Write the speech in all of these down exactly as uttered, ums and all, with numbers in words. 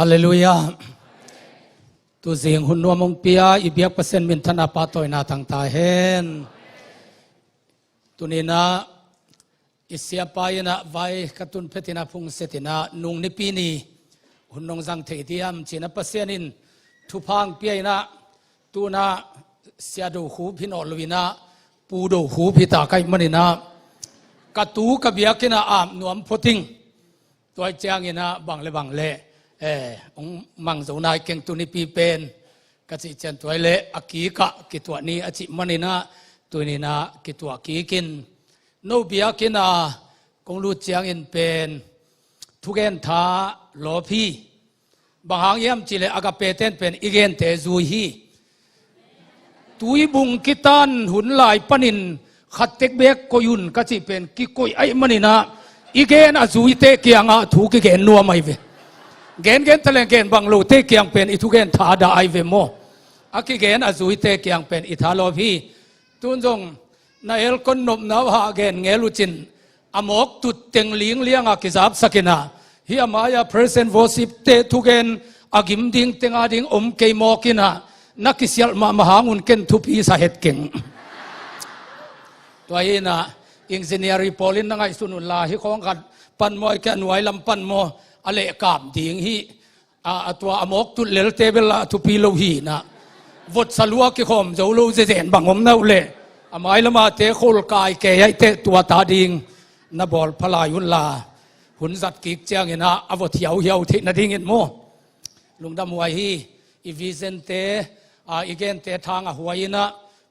Halleluiah. Tuzing hun nuam hong pia i biak Pasian minthanna pahtawina tangta hen. Tuninah i siapa innah vai ka tun phetinah phungsetinah nung nipi ni hun nong zang thei diam cinah Pasian in thupha hong pia innah tunah sia do khup hi nawn loinah pu do khup hi ta kaih maninah ka tu ka biak innah ap nuam photing. Tua cianginah bang le bang le eh, hong mang zo nai keng tu nipi pen ka cih cian tua le a kikah kituah ni a cih maninah tuninah kituah kikin no biakinah kong lut ciangin pen thugen tha lawp hi. Bang hang hiam cihleh Agape ten pen i gente zui hi. Tuibung kitan hun lai panin khat tek bek koih un ka cih pen kikoih aih maninah i gen a zuite kiangah thu kigen nuam ahi ve. Gengen taleng gen bang lote kiang pen i thugen tha dah ahi ve maw? A kigen a zuite kiang pen i tha lawp hi. Tun zong na elkon nopna uh hah gen ngel uh cin a mawk tut teng linglianga kizapsak innah hih a mai-a praise and worship te thugen a gim ding tenga ding om kei mawk innah na kisialh mahmah hang un ken thupi sa het keng. Tua innah engineer pawl in na ngaihsun unla hih khawng khat pan maw, a nuai lam pan maw, a lehkap ding hih a, a tua a mawk tut lelte bel a thupi lo hinah votsa lua kikhawm zo lo zezen bang om na uh leh a mailamate khol kai kei aih teh tua ta ding na bawl phalai unla hun zat kik cianginah a vot hiauhiau theih nadingin maw? Lungdam huai hi. I vision te a, i gente thang a huai innah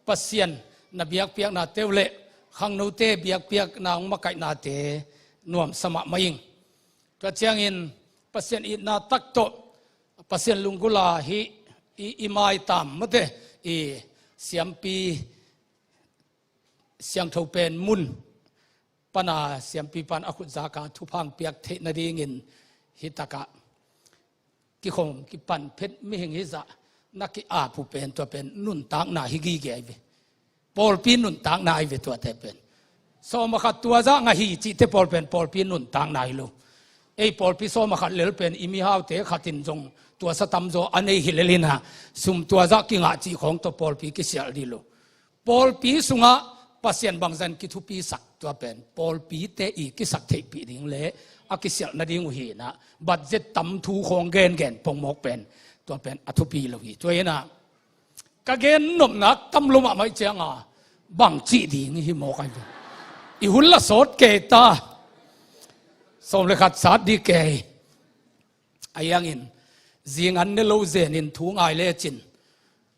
Pasian na biakpiakna teu leh khangnote biakpiakna hong makaihnate nuamsa mahmah ing. Tua ciangin Pasian itna tak tawh Pasian lunggula hih i, i maitam mate i siampi siangtho pen mun pana siampi pan a khut zaka thupha hong piak theih nadingin hih takah kikhawm kipan phet mihing hizah na ki-ap uh pen tua pen nuntakna hi gige ahi ve. Pawlpi nuntakna ahi ve tuate pen. Sawm a khat tua zah ngah hi cihte pawl pen pawlpi nuntakna hi lo. Ei pawlpi sawm a khat lel pen i mihaute khatin zong tua sa tamzaw a nei hi lel innah sum tua zah kingah cih khawng tawh pawlpi kisialh dih lo. Pawlpi sungah Pasian bangzah in kithupisak tua pen pawlpite i kisak theihpih ding le a kisialh nading uh hinah budget tam thu khawng gengen pongmawk pen tua pen a thupi lo hi. Tua innah ka gen nopna tam lo mahmah ih cianga bang cih ding hi mawk ahi ve. I hun la sawt kei ta. Sawm le khat sat dih kei. Ahi hangin zing an ne lo zenin thu ngai lecin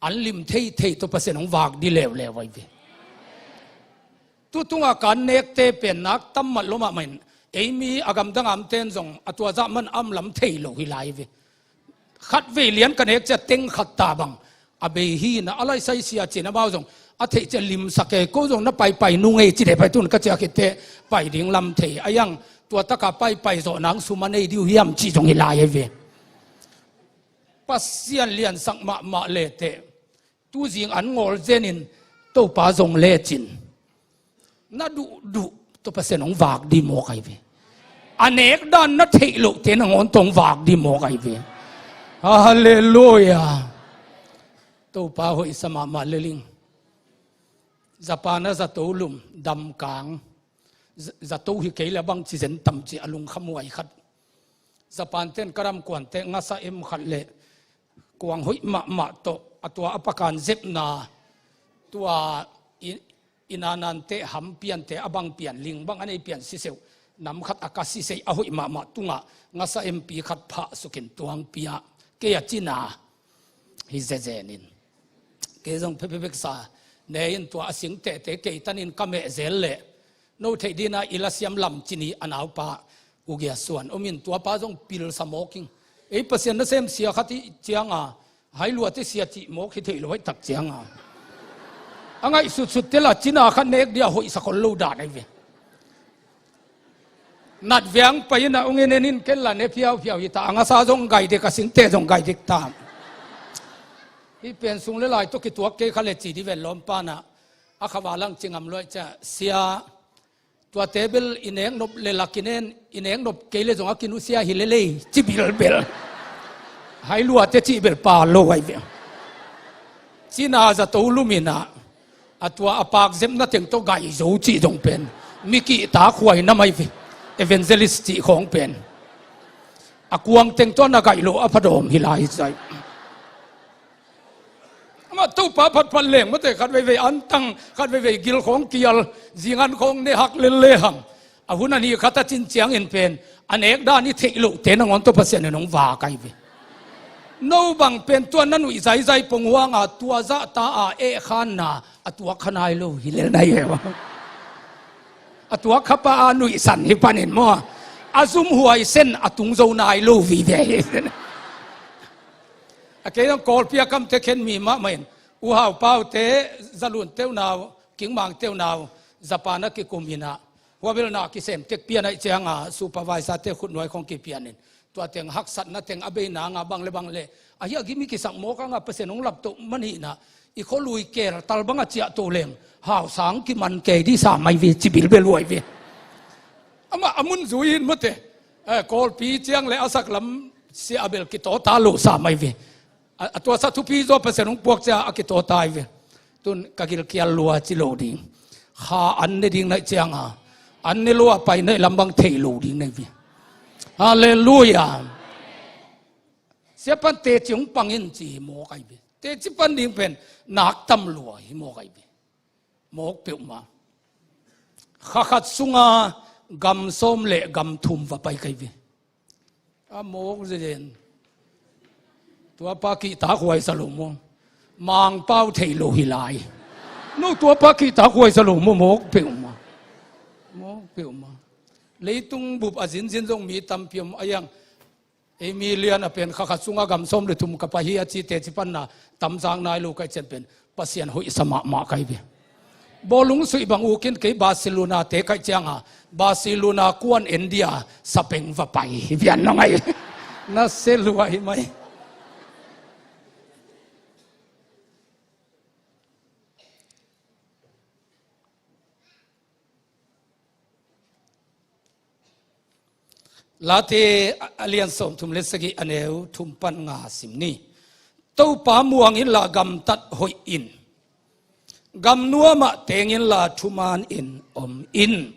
an lim theithei tawh Pasian hong vak dih leuleu ahi ve. Tutunga kan nekte pen nak tam mat lo mahmah in ei mi a gamdang amten zong a tua zah man am lam thei lo hi lai ve. Khat vei lian ka nek cia teng khat ta bang a bei hi na a laisai sia cin amau zong a theih cia limsa kei ko zong na paipai nung ei ci deh pai tun ka cia khitte pai ding lam thei a iang tua taka paipai zawh nang sum a nei diu hiam cih zong hi lai ahi ve. Pasian liansak mahmah leteh tuzing an ngawl zenin Topa zong lecin na duhduh tawh Pasian hong vak dih mawk ahi ve. A nek dan na theih lohte nangawn tawh hong vak dih mawk ahi ve. Halleluia. Topa hoihsa mahmah leling. Japan a zato lum damkang zato hi kei le bang ci zen tam ci a lungkhamhuai khat. Japan ten ka ramkuante ngasa em khat le kuang hoih mahmah tawh a tua a pakan zepna tua i, i nanante ham piante a bang pian ling bang a nei pian siseuh nam khat a ka sisei a hoih mahmah tungah ngasa empi khat phah sukin tuang pia kei a cina hi zezenin kei zong phephepheksa ne in tua a sing tehte kei tanin ka meh zel leh no theih dina i lasiam lam cini a naupa ugia suan omin tuapa zong pilsa mawking ei Pasian nasem sia khat i cianga hailuate sia cih mawk hi theih lo aih tak cianga a ngaihsutsut tela cina khat nek dia hoihsa khol lo dan ahi ve. Nat viang pai ina ungin enin ken la ne phiauphiau hi ta a ngasa zong gai dek a singte zong gai dek ta. Hi pen sung le lai tawh kituak kei kha le ci di ven lawm pana a khava lang ci ngam luai cia sia. Tua table i nek nop le lakin en i nek nop kei le zong a kinusia hi lelei ci bilbel. Hai luate cih bel pha lo ahi ve. Cina zato luminah a tua a pakzepna teng tawh gai zo cih zong pen mi kihtak huai na mai ve. Evangelist cih khawng pen a kuang teng tawh na gaih loh a phadawm hi lai zai. Amah Topa phatphat leng mate, khat veivei antang, khat veivei gil khawng kial, zingan khawng ne hak lel le hang. A hun a nih khat a cin ciangin pen a nek dan i theih lohte nangawn tawh Pasian in hong vak ahi ve. No bang pen tua na nuih zaizai ponghuanga tua zahta a eh khanna a tuak kha nai lo hi lel nai ve. A tuak kha pa a nuihsan hi panin maw, a zumhuai sen a tung zo nai lo vive hi. A kei zong Kawlpi a kamte khen mi mahmah in, U Hau Paute, Zalun teunau, Kingmang teunau, Japan a kikum inah, huabelna kisem tek pian aih cianga supervisor te khutnuai khong kipianin, tua teng haksatna teng a bei nanga bang le bang le, ahi a gim i kisak mawk anga Pasian hong laptoh man hinah, i khualui kel tal banga ciah to leng hausang kiman kei di sa mai ve, ci bilbel huai ve. Amah a mun zui hin mate, eh, Kawlpi ciang le a saklam sia a bel kitawta lo sa mai ve. A, a tuasa thupi zaw Pasian hong puak cia a kitawta hi ve. Tun ka gilkial lua ci lo ding. Kha an ne ding naih cianga an ne lua pai naih lam bang thei lo ding naih ve. Halleluia. Siapan teci hong pangin ci hi mawk ahi ve. Teci pan ding pen nak tam lua hi mawk ahi ve. Mawk peuhmah. Kha khat sunga gam sawm le gam thum va pai kai ve. A mawk zen. Tuapa kihtak huai sa lo maw? Mangpau thei lo hi lai. No tuapa kihtak huai sa lo maw? Mawk peuhmah. Mawk peuhmah. Leitung bup a zinzin zong mi tampi om a iang. Ei mi lian a pen kha khat sunga gam sawm le thum ka pai hi a ci teci panna tamzak nai lo kaih cian pen Pasian hoihsa mahmah kai ve. Bawlung suih bang ukin kei Barcelona te kaih cianga Barcelona kuan India sapeng va pai hi vian nong ai. Na se lua hi mai. Late a lian sawmthum le sagih a neu thum pan nga sim ni. Topa muang inla gamtat hoih in. Gamnuamah teng inla thuman in om in.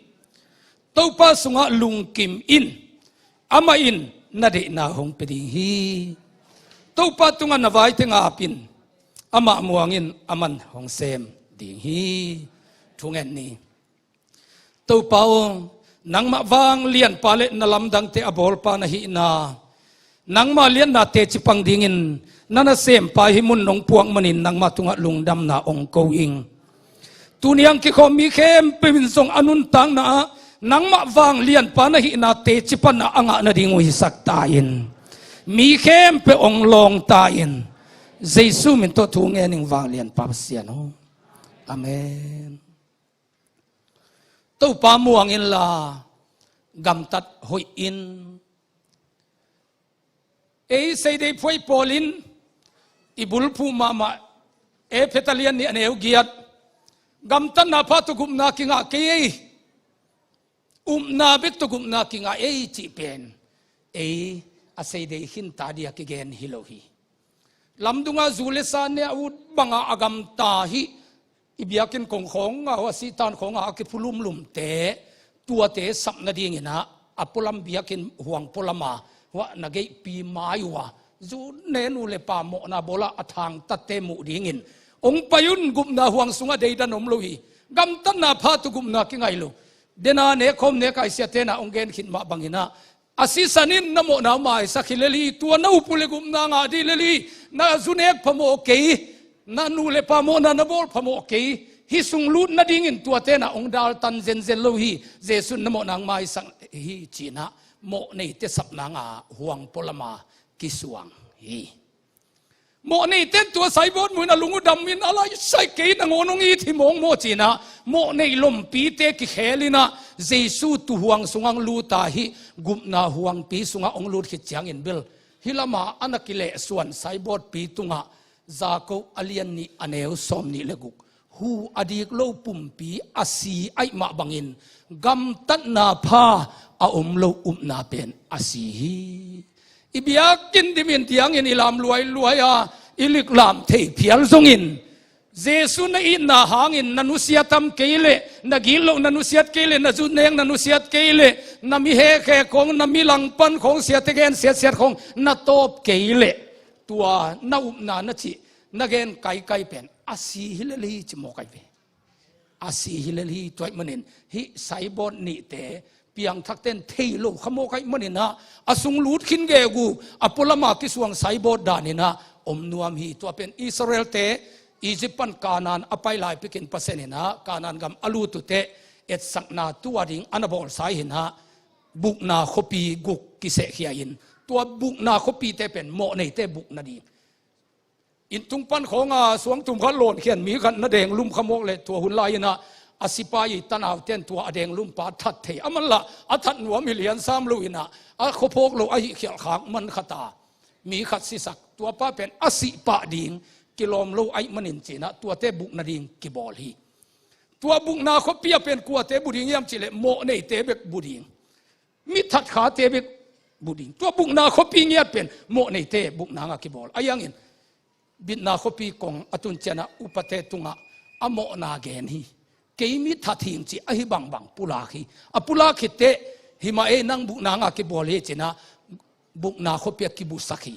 Topa sungah lungkim in. Amah in na deihna hong pia ding hi. Topa tungah na vaite ngap in. Amah muang in, aman hong sem ding hi. Thungen ni. Topa aw, nangmah vanglianpa le na lamdangte a bawlpa na hihna, nangmah liatna teci pang dingin na nasempa hih mun nong puak manin nangmah tungah lungdamna ong ko ing. Tuni ang kikhawm mi khempeuh in zong a nuntakna ah nangmah vanglianpa na hihna teci panna a ngah nading uh hisak ta in. Mi khempeuh ong lawng ta in. Jesu min tawh thu ngen ing vanglianpa Pasian aw. Amen. Topa muang inla gamtat hoih in. Ei Seidei phuai pawl in i bulphuh mahmah Efesa lian nih a neu giat. Gamtatna pha tawh gupna kingah kei ei. Upna bek tawh gupna kingah ei cih pen ei a Seidei khinta dia kigen hi lo hi. Lamdunga zu le sa ne a ut banga a gamta hih i biakinn kong khawng a hua sihtan khawng a a kiphulumlumte tuate sap nadinginah a pualam biakinn huang pualama hua na geihpi mai uh a zu ne nu le pa mawhna bawlah a thangtatte muh dingin ong pai un. Gupna huang sungah deidan om lo hi. Gamtatna pha tawh gupna kingai lo. Dena nekhawm nekai siatena ong gen khit mah banginah a sisan in na mawhna uh maisak hi lel hi. Tua na upu le gupna ngah dih lel hi. Na zu nek phamawh kei, na nu le pa mawhna na bawl phamawh kei. Hih sung lut nadingin tuatena ong daltan zenzen lo hi. Jesu in na mawhna ong maisak hi cinah mawh neite sapna nga huang pualama kisuang hi. Mawh neiten tua saibawt muin a lung uh damin a laisai kei nangawn hong it hi mawngmawh cinah mawh neih lompite kikhelinah Jesu tuhuang sungah hong luta hih gupna huangpi sungah hong lut khit ciangin bel hih lama a na kilehsuan saibawtpi tungah Jakob a lian nih a neu sawm nih le guk hu a dik lo pumpi a si aih mah bangin gamtatna pha a om lo upna pen a si hi. I biakinn dimin diangin i lam luailuai a, i liklam thei phial zongin, Jesu na itna hangin na nusiat tam kei leh, na gitloh na nusiat kei leh, na zutnek na nusiat kei leh, na mi hekhe khong, na mi langpan khong, siate gen siatsiat khong na tawp kei leh, tua na upna na cih, na gen kaikai pen a si hi lel hi ci mawk ahi ve. A si hi lel hi. Tua ahih manin hih saibawt nihte piangthakte in thei lo kha mawk ahih manin ah, a sung lut khin gegu a pualama kisuang saibawt danin ah om nuam hi. Tua pen Israelte Egypt pan Kanaan a pai lai pekin Pasian in ah Kanaan gam a lut uh teh etsakna tuah ding a na bawlsa hi in ah, bukna khuapi guk kisehkhia in, tua bukna khuapite pen mawhneite bukna ding. Inn tung pan khawng a suangtum khat lawnkhian mi khat na denglum kha mawk leh, tua hun lai-in ah a sipai tanaute in tua a denglumpa that thei, a man lah a that nuam hi liansam lo-in ah, a khuaphawk lo ahi khialh khak man khat a mi khat sisak, tuapa pen a sih pah ding kilawm lo ahih manin ci-in ah tuate bukna ding kibawl hi. Tua bukna khuapi ah pen kuate bu ding hiam cih leh mawhneite bek bu ding. Mi thatkhate bek bu ding. Tua bukna khuapi ngiat pen mawhneite bukna ngah kibawl. Ahi hangin bitna khuapi kong a tun ciangin ah upate tungah a mawhna gen hi. Kei mi that hing ci ahi bangbang pulak hi. A pulak khit teh, hi mah ei, nang bukna ngah kibawl hi ci-in ah bukna khuapi ah kibusak hi.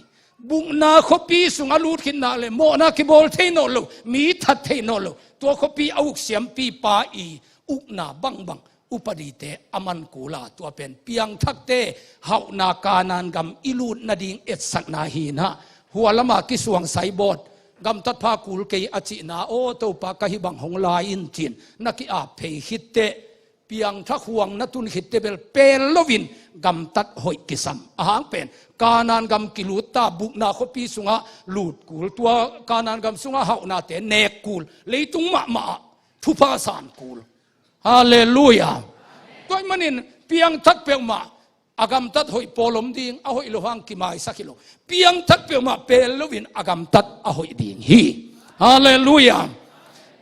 Bukna khuapi sungah lut khit nak leh mawhna kibawl thei nawn lo, mi that thei nawn lo. Tua khuapi a uk siampipa i ukna bangbang upadite a man kul a, tua pen piangthakte hauhna Kanaan gam i lut nading etsakna hi-in ah, hua lamah kisuang saibawt, gamtatpha kul kei a cihna, aw Topa, ka hih bang hong la in ci-in na ki-ap phei khit teh, piangthak huang na tun khit teh bel pel loin gamtat hoih kisam. A hang pen Kanaan gam kilut ta, bukna khuapi sungah lut kul, tua Kanaan gam sungah hauhnate nek kul, leitung mahmah ah thupha san kul. Halleluiah. Tua ahih manin piangthak peuhmah a gamtat hoih pawl om ding, a hoih lo hang kimaisak hi lo. Piangthak peuhmah pel loin a gamtat a hoih ding hi. Halleluiah.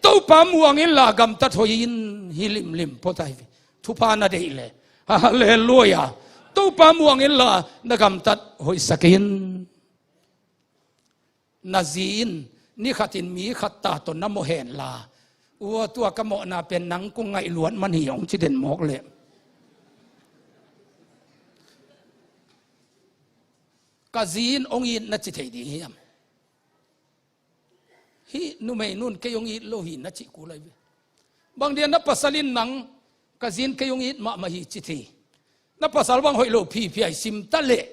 Topa muang inla gamtat hoih in, hi limlim phot ahi ve. Thupha na deih leh. Halleluiah. Topa muang inla na gamtat hoihsak in. Na zi in ni khatin mi khat ta tawh na mawh henla, ua, tua ka mawhna pen nang kong ngaihluat man hi, hong ci den mawk leh, ka zi in hong it na ci thei ding hiam? Hih numei nu in kei hong it lo hi na cih kul ahi ve. Bang dia na pasal in nang, ka zi in kei hong it mahmah hi ci thei. Na pasal bang hoih lo phiphia hi, sim ta leh,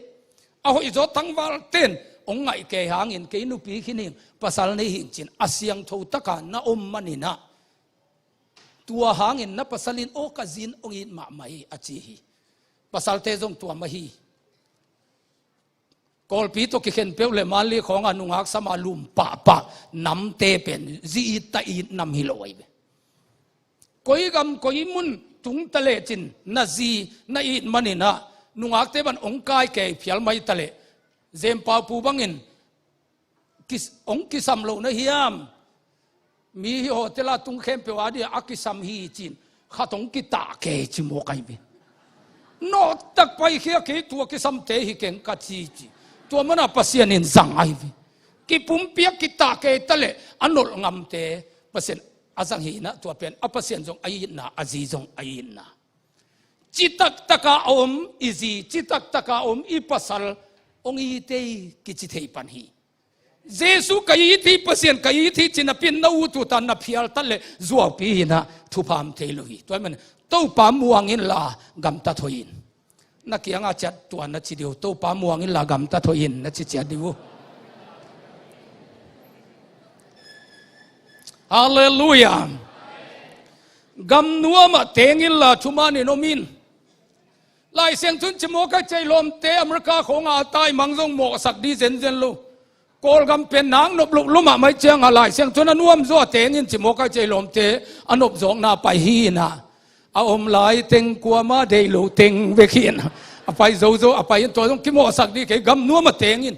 a hoihzaw tangvalte in hong ngaih kei hangin kei nupi khin hing, pasal nei hing ci-in a siangtho taka na om manin ah, tua hangin na pasal in, aw, ka zi in hong it mahmah hi, a ci hi. Pasalte zong tua mah hi. Kawlpi tawh kikhen peuh leh Manli khawng ah nungak sam a lum pahpah namte pen zi it ta, it nam hi lo ahi ve. Koi gam koi mun tung ta lecin na zi na it manin ah, nungakte bang hong kai kei phial mai ta leh, Zempau pu bangin kis-, hong kisam lo na hiam? Mi hi hotel a tung khempeuh a dia a kisam hi ci-in khat hong kitah kei ci mawk ahi ve. Nawhtak paikhia kei, tua kisamte hi keng ka ci ci. Tua mana Pasian in zang ahi ve. Kipumpiak kitah kei ta leh a nolh ngamte Pasian a zang hi-in ah, tua pen a Pasian zong a itna, a zi zong a itna. Citak taka a om i zi, citak taka a om i pasal hong it ei kici thei pan hi. Jesu ka it hi, Pasian ka it hi ci napi-in na ut uh ta, na phial ta leh zuaupi hi-in ah thupha om thei lo hi. Tua ahih manin Topa muang inla gamtat hoih in. Na kiangah ciat tua na ci dih uh, Topa muang inla gamtat hoih in na ci ciat dih uh. Halleluiah. Gamnuam ah teng inla thuman in om in. Laisiangtho in ci mawk ahi, ceilawmte America khawng ah a taimang zong mawhsak ding zenzen lo. Kawlgam pen nang nop loh lo mahmah ahih ciangin Laisiangtho in a nuamzaw a teng in ci mawk ahi, ceilawmte a nopzawkna pai hi-in ah, a om lai teng kuamah deih lo teng bek hi-in ah, a pai zozo a pai in, tua zong kimawhsak ding kei, gamnuam ah teng in,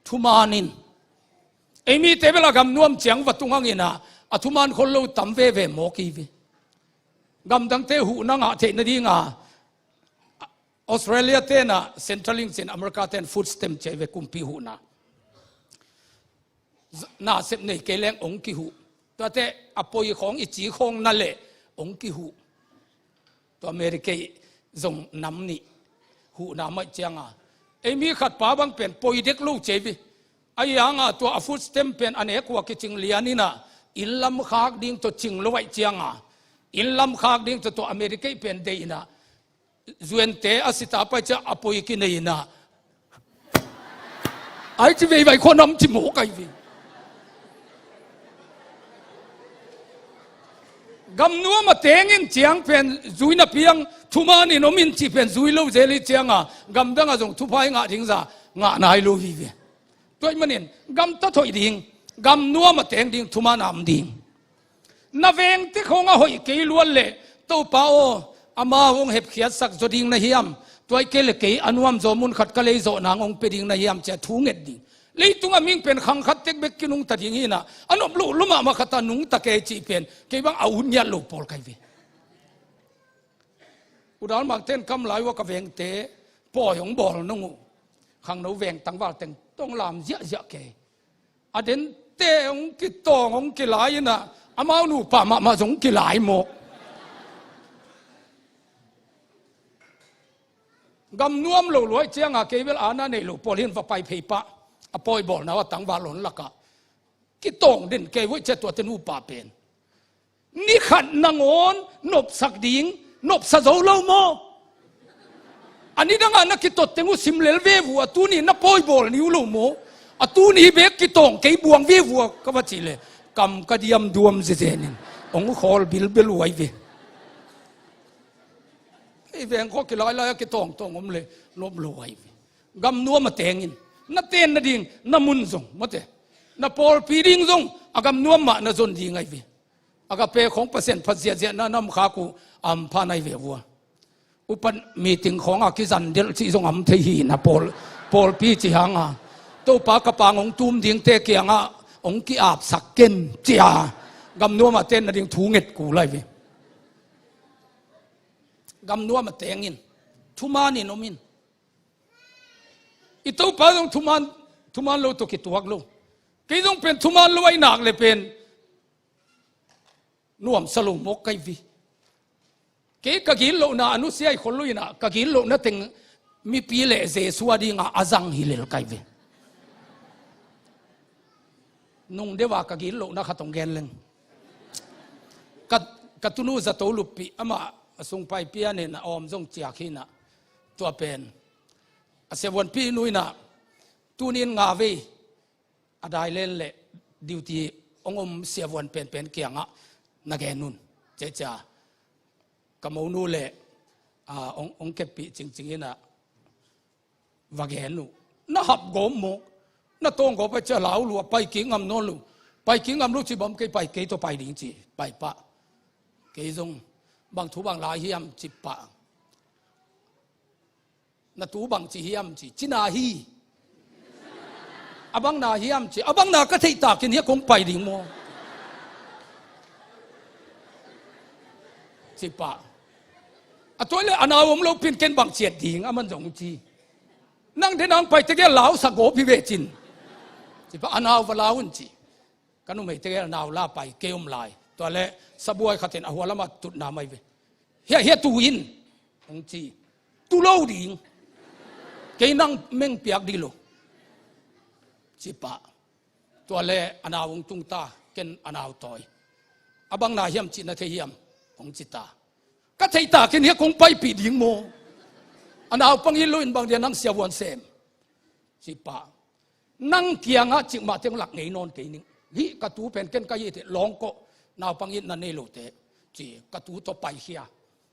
thuman in. Ei mite bel a gamnuam ciang va tung hang in ah, a thuman khol lo tam veve mawk hi ve. Gamdangte huhna ngah theih nading a, Australia tenah Centrelink cin America ten food stamp ci ve, kumpi huhna. Z-, nasep nei kei leng ong kihuh. Tuate a poi khawng i ci khawng na leh ong kihuh. Tua America zong nam nih huhna maih cianga, ei mi khat pa bang pen poi dek lo ci ve. Ahi hanga tua a food stamp pen a nek ua kicing lian inah, inn lam khak ding tawh cing lo aih cianga, inn lam khak ding tawh tua America pen deih inah, zuante a sita pai ciah a poi kinei inah, ai ci veivai khua nam ci mawk ai ve. Gamnuam a tengin ciang pen zui na piang, thumanin om in ci pen zui lo zel i cianga, gamdangah zong thupha i ngah ding za ngah nai lo hi ve. Tua ahih manin gamtat hoih ding, gamnuam a teng ding, thuman a om ding. Na vengte khawng a hoih kei luat leh, Topa aw, amau hong hepkhiatsak zaw ding na hiam? Tua ahih kei leh kei a nuamzaw mun khat ka lei zawh nang hong pia ding na hiam? Ci-a thu nget ding. Leitung a ming pen khang khat tek bek kinungta ding hinah, a nop loh lua mahmah khat a nungta kei cih pen kei bang a ut ngiat lo pawl kai ve. U Dal Mang ten kam lai uh a ka vengte pawi hong bawl nung uh, khangno veng tangval teng tong lam ziahziah kei. A dente hong kitawng hong kilai inah, amau nupa mahmah zong hong kilai mawk. Gamnuam lo luai cianga kei bel ana nei lo pawl hin va pai phei pah. A pawi bawlna uh a tangval hong lakah kitawng den kei uh, cia tuate nupa pen ni khat nangawn nopsak ding, nopsa zo lo maw? A nidangah na kitot teng uh sim lel ve vua, a tuni na pawi bawl ni uh lo maw? A tuni bek kitawng kei buang ve vua ka va cih leh, kam ka diam duam zezenin hong khawl bilbel uh ai ve. Ei veng khawh kilailai a kitawngtawng om leh lop lo ai ve. Gamnuam a tengin na ten nading na mun zong mawte, na pawlpi ding zong a gamnuam mah na zon ding ai ve. Agape khawng Pasian phat ziahziah na nam khak uh a hampha nai ve vua. Upat meeting khawngah kizan delh cih zong a om thei hi na pawl, pawlpi ci hanga, Topa ka pang hong tum dingte kiangah hong ki-apsak ken cia gamnuam a ten nading thu nget kul ai ve. Gamnuam a tengin thumanin om in. I Topa zong thuman, thuman lo tawh kituak lo. Kei zong pen thuman lo ai nak le pen nuamsa lo mawk kai ve. Kei ka gitlohna a nusia i khol lo inah, ka gitlohna teng mipi le Jesu a dingah a zang hi lel kai ve. Nung deuh a ka gitlohna khat hong gen leng. Ka, ka tunu zato luppih amah a sungpai pianin a awm zong ciak hinah. Tua pen a siavuanpih nu inah tunin nga vei a dailen le duty hong om siavuan penpen kiangah na gen un. Cehcia ka monu le, ah, hong, hong keppih cingcing inah va gen uh. Na hap gawp maw? Na tawng gawp a cia lau lua, pai kik ngam nawn lo. Pai kik ngam lo ci bawm kei, pai kei tawh pai ding ci, pai pah. Kei zong bang thu bang lai hiam ci pah. Na tu bang ci hiam ci, ci na hi. A bang na hiam ci, a bang na ka theih takin hia kong pai ding maw? Ci pah. A tuai le a nau om lo pin ken bang ciat ding a man zong ci. Nang de nang pai tegel lau sa gawp hi ve cin. Ci pah, a nau va lau un ci. Ka numei tegel a nau la pai kei om lai. Tua le sabuai khatin a hua lamah tutna mai ve. Hia, hia tu in. Hong ci. Tu lo ding. Kei nang meng piak dih lo. Ci pah. Tua le a nau hong tung ta, ken a nau tawi. A bang na hiam ci na thei hiam? Hong ci ta. Ka theih takin hia kong paipih ding maw? A naupang it lo in bang dia nang siavuan sem? Ci pah. Nang kiangah cikmah teng lak ngei nawn kei ning. Hih ka tu pen ken ka it hi, lawngkawh, naupang itna nei lote. Ci, ka tu tawh paikhia.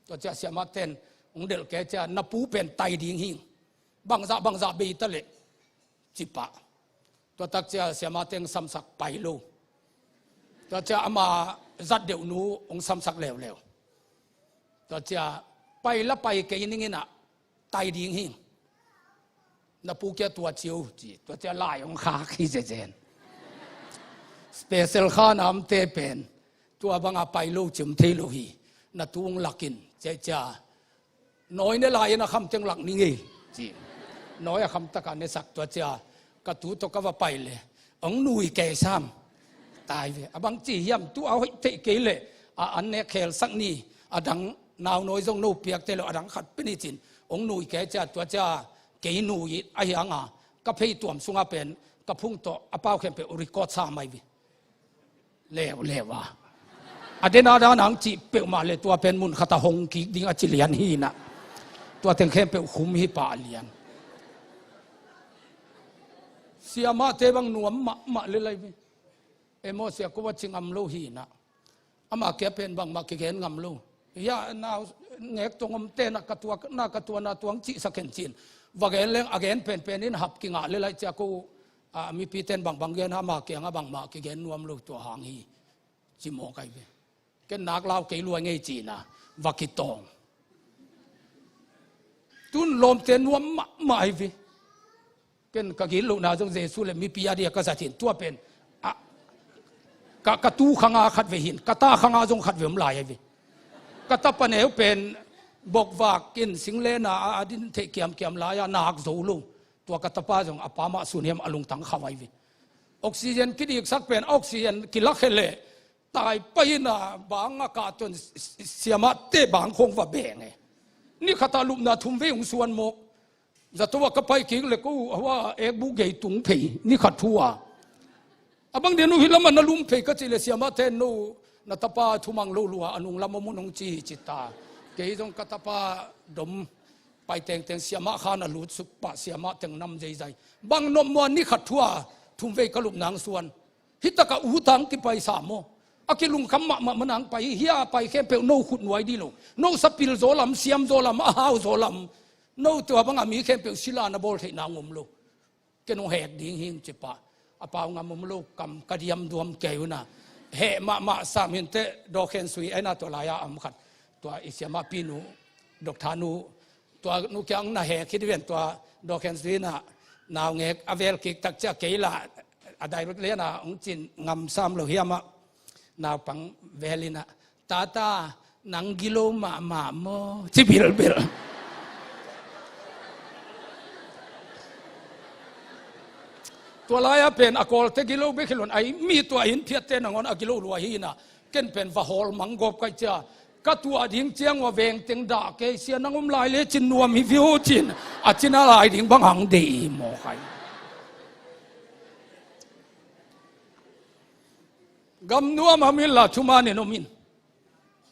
Tua cia siamah ten hong delh kei cia, na pu pen tai ding hing. Bangzah bangzah bei ta leh. Ci pah. Tua tak cia siamah teng samsak pai lo. Tua cia ama zat deuh nu hong samsak leuleu. Tua cia pai la pai kei ning inah tai ding hing. Na pu kia tua cio ci. Tua cia lai hong khak hi zezen. Special kha namte pen tua banga pai lo cim thei lo hi. Na tu hong lakin cehcia Nawi ne lai-in a kham teng lak ni ngei, ci. Nawi a kham taka ne sak tua cia, ka tu tawh ka va pai le, hong nui kei sam. Tai ve, a bang ci hiam, tu a hoih theih kei le, a an ne khel sak ni, a dang nau nawi zong no piak te lo, a dang khat pe ni cin, hong nui kei cia, tua cia, kei nui a hiang a, ka phei tuam sunga pen, ka phung tawh, a pau khempeuh record sa mai ve. Leuleu a. A den a dan ang cih peuhmah le tua pen mun khat a hong kik ding a ci lian hi na. Tua teng khempeuh khum hi pah lian. Siamahte bang nuam mahmah le lai ve. Emaw sia ko va ci ngam lo hi na. Ama kia pen bangmah kigen ngam lo. Hia nau ngek tong om te na ka tua na ka tua na tuang cih sa khen cin. Va gen leng a gen penpen in hap kingah le lai cia ko a, mipi ten bangbang gen ama kiangah bangmah kigen nuam lo tua hang hi. Ci mawk ai ve. Ken nak lau kei lua ngei cina. Va kitawng. Tun lawmte nuam mahmah ai ve. Ken ka gitlohna zong Jesu le mipi a dia ka zat hin. Tua pen. A, ka, ka tu khanga khat ve hin. Ka ta khanga zong khat ve om lai ai ve. Ka tapa neu pen. Bokvak in singlena a, a din theih kiamkiam lai a nak zo lo. Tua ka tapa zong a pa mah sun hiam a lungtang khau ai ve. Oxygen kidiksak pen oxygen kilak he le tai pai ina bang a kah tuan siamahte bang khong va beng e. Ni khat a lupna thum vei hong suan mawk. Zato a ka pai kik le ko hua ekbu gei tung phei ni khat thu a. A bang dia nu hi lamah na lum phei ka cih le siamahte no na tapa thumang lo lua a nung lam a mun hong ci hi ci ta. Kei zong ka tapa dom pai tengteng siamah khan a lut suk pah siamah teng nam zeizai. Bang nop mua ni khat thu a thum vei ka lupna hong suan. Hi taka u tang kipai sa maw? A kilungkham mahmah manang pai hi, hia pai khempeuh no khut nuai dih lo. No sapil zaw lam, siam zaw lam, a hau zaw lam. No tua banga mi khempeuh sila na bawl theihna ngom lo. Ken hong hek ding hing ci pah. A pau ngam om lo kam ka diam duam kei una. Heh mahmah sam hinteh dawkhen sui aina tua lai-a a om khat. Tua i siamah pinu, Doctor nu, tua nu kiang na hek hi diven tua dawkhen sui na naungek a vel kik tak cia kei la a dai rut liana hong cin ngam sam lo hiamah naupang velina tata nang gilo mahmah maw ci bilbil. Tua lai-a pen a kawlte gilo bek hi lon ai mi tua in phiatte nangawn a gilo lua hi na. Ken pen va hawl mang gawp kai cia ka tuah ding ciang ua veng teng dah kei sia nang om lai le cin nuam hi viau cin a cina lai ding bang hang dei hi maw kai. Gam nuam ham in la thuman in om in.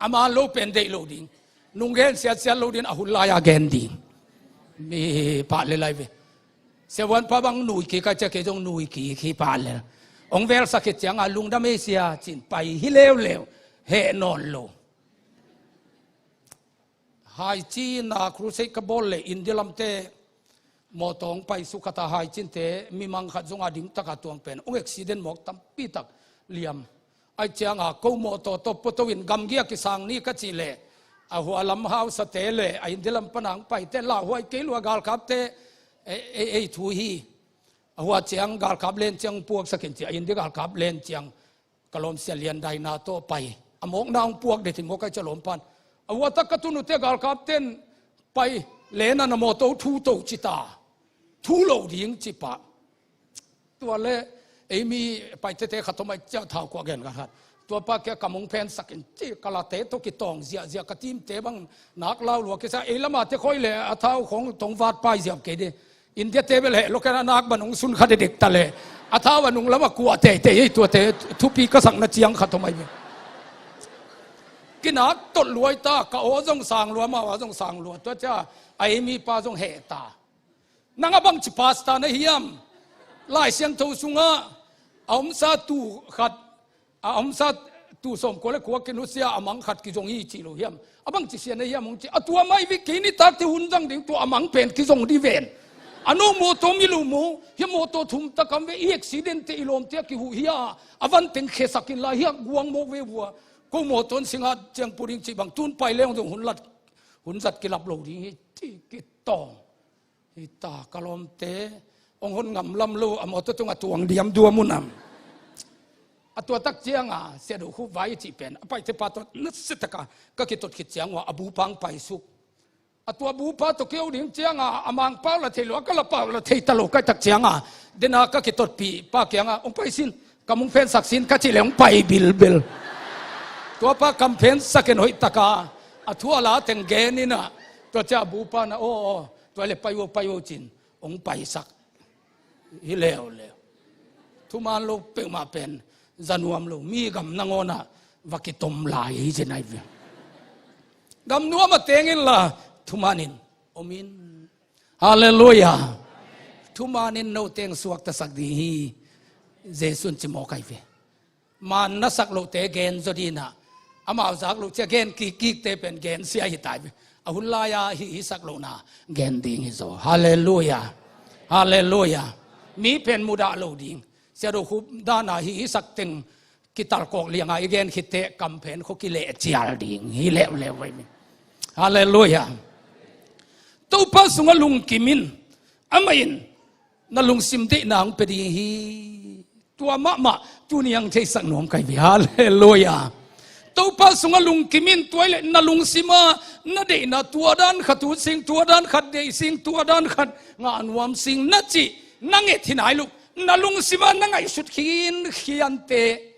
A man lo pen deih lo ding. Nung gen siatsiat lo ding a hun lai-a gen ding. Mi pah le lai ve. Siavuan pa bang nui kik a cia kei zong nui kik hi pah le. Ong velsak khit cianga lungdam ei sia cin pai hi leuleu. Heh nawn lo. Haicina crusade ka bawl le India lamte mawtaw hong paisuk khata haicinte mimang khat zonga ding taka tuang pen hong accident mawk tampi tak liam. Ai cianga ko mawtaw tawh puato in gamgi a kisang ni ka cih le a hua lam hausate le a India lam pana hong paite lauhuai kei lua galkapte ei, ei, ei thu hi. A hua ciang galkap len ciang puaksak in ci a India galkap len ciang ka lawmsia lian daina tawh pai a mawkna hong puak det hi mawk ai cia lawm pan. A huatak ka tun uhte galkap ten pai lena na mawtaw thu to ci ta. Thu lo ding ci pah. Tua le ei mi paitete khat thomai cia thau kuah gen ka khat. Tua pa kia ka mong phen sakin ci ka late tawh kitawng ziahziah ka timte bang nak lau lua kisa ei lama te khoi le a thau khong tong vat pai ziam kei de. India te bel heh lo kena nak ban hong sun kha dedek ta le a thau a nung lama kuah teitei ei tuate thupi ka sakna ciang khat thomai ve. Kinak tot luai ta ka aw zong sang lua ma aw zong sang lua tua cia a ei mi pa zong heh ta. Nang a bangci pasta na hiam? Lai Siangtho sungah a omsa tu khat a omsa tu sawmkua le kua kinusia a mang khat kizong hi cih lo hiam? A bangci sia na hiam hong ci a tua mai vik kei nitakte hun zang ding tua a mang pen kizong di ven. A no mawtaw mi lo maw hia mawtaw thum takam ve i accident te i lawmte a kihuh hia a van teng khesak in lai hia guang mawk ve vua. Ko mawtaw in singat ciang pu ding cih bang tun pai leng zong hun lat hun zat kilap lo ding hi ci kitawng. Hita ka lawmte hong hon ngam lam lo a mawtaw tungah tuang diam dua munam. A tuatak cianga sia do khu vai cih pen a paite pa tawh nasia taka ka kitot khit ciang ua a bupang paisuk. A tua bupa tawh keu ding cianga, a mangpau la thei lo, a kalapau la thei ta lo, kaitak cianga, dena ka kitotpih pa kianga, hong pai sin, ka mung phensak sin, ka cih le hong pai bilbel. Tua pa kam phensak in hoihtaka, a thu a la teng gen ina, tua cia bupa na, aw, aw, tua le pai o, pai o cin, hong paisak. Hi leuleu. Thuman lo peuhmah pen, za nuam lo, mi gam nangawna, va kitom lai hi ci nai ve. Gam nuam a tengin la, thumanin, omin. Halleluia. Thumanin no teng suaktasak ding hi, Jesu'n ci mawk ai ve. Man na sak lohte gen zaw dina, amau zak loh cia gen kikkikte pen gen sia hi tai ve. A hun lai-a hih hisak lohna gen ding hi zaw. Halleluia. Halleluia. Mi pen mudah lo ding. Sia do khup dana hih hisak teng kitalkawk lianga i gen khitte kamphen kho kileh cial ding hi leuleu vai mi. Halleluia. Topa sungah lungkimin, amah in na lungsim deihna hong pia ding hi. Tua mahmah tuni ang theisak nuam kai ve. Halleluia. Topa sungah lungkimin, tua ile na lungsima na deihna tua dan khat ut sing, tua dan khat deih sing, tua dan khat ngah nuam sing na cih na nget hi nai lo. Na lungsima na ngaihsut khinkhiante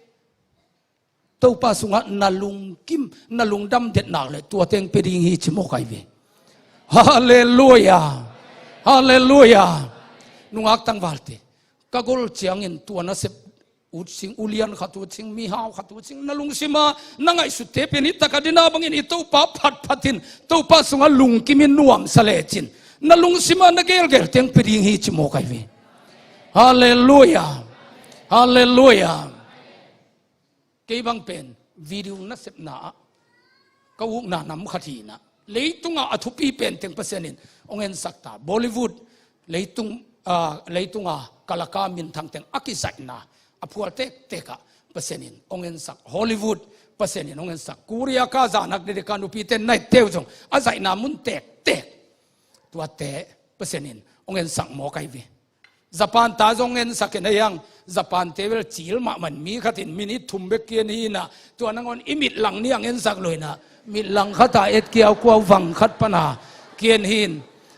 Topa sungah na lungkim, na lungdam det nak le tua teng pia ding hi ci mawk ai ve. Halleluia. Halleluia. Nungak tangvalte, ka gol ciangin tua na sep ut sing, ulian khat ut sing, mihau khat ut sing, na lungsima na ngaihsutte pen hi taka dina bangin i Topa phatphatin Topa sungah lungkimin nuamsa lecin na lungsima na gelgel teng pia ding hi ci mawk ai ve. Halleluia. Halleluia. Kei bang pen video nasepna ah ka ukna nam khat hi inah, leitungah a thupi pen teng Pasian in hong ensak ta. Bollywood leitung, ah, leitunga kalaka minthang teng a kizaihna a phual tektek ah Pasian in hong ensak. Hollywood Pasian in hong ensak. Korea ka zahnak dedeka nupite naitteu zong a zaihna mun tektek tuate Pasian in hong ensak mawk ai ve. Japan ta zong ensak in a hiang, Japan te bel cil mahmah in mi khatin minit thum bek kian hi inah, tua nangawn i mitlang niang ensak lo inah, mitlang khata etkiau kuau vang khat pana kian hi in.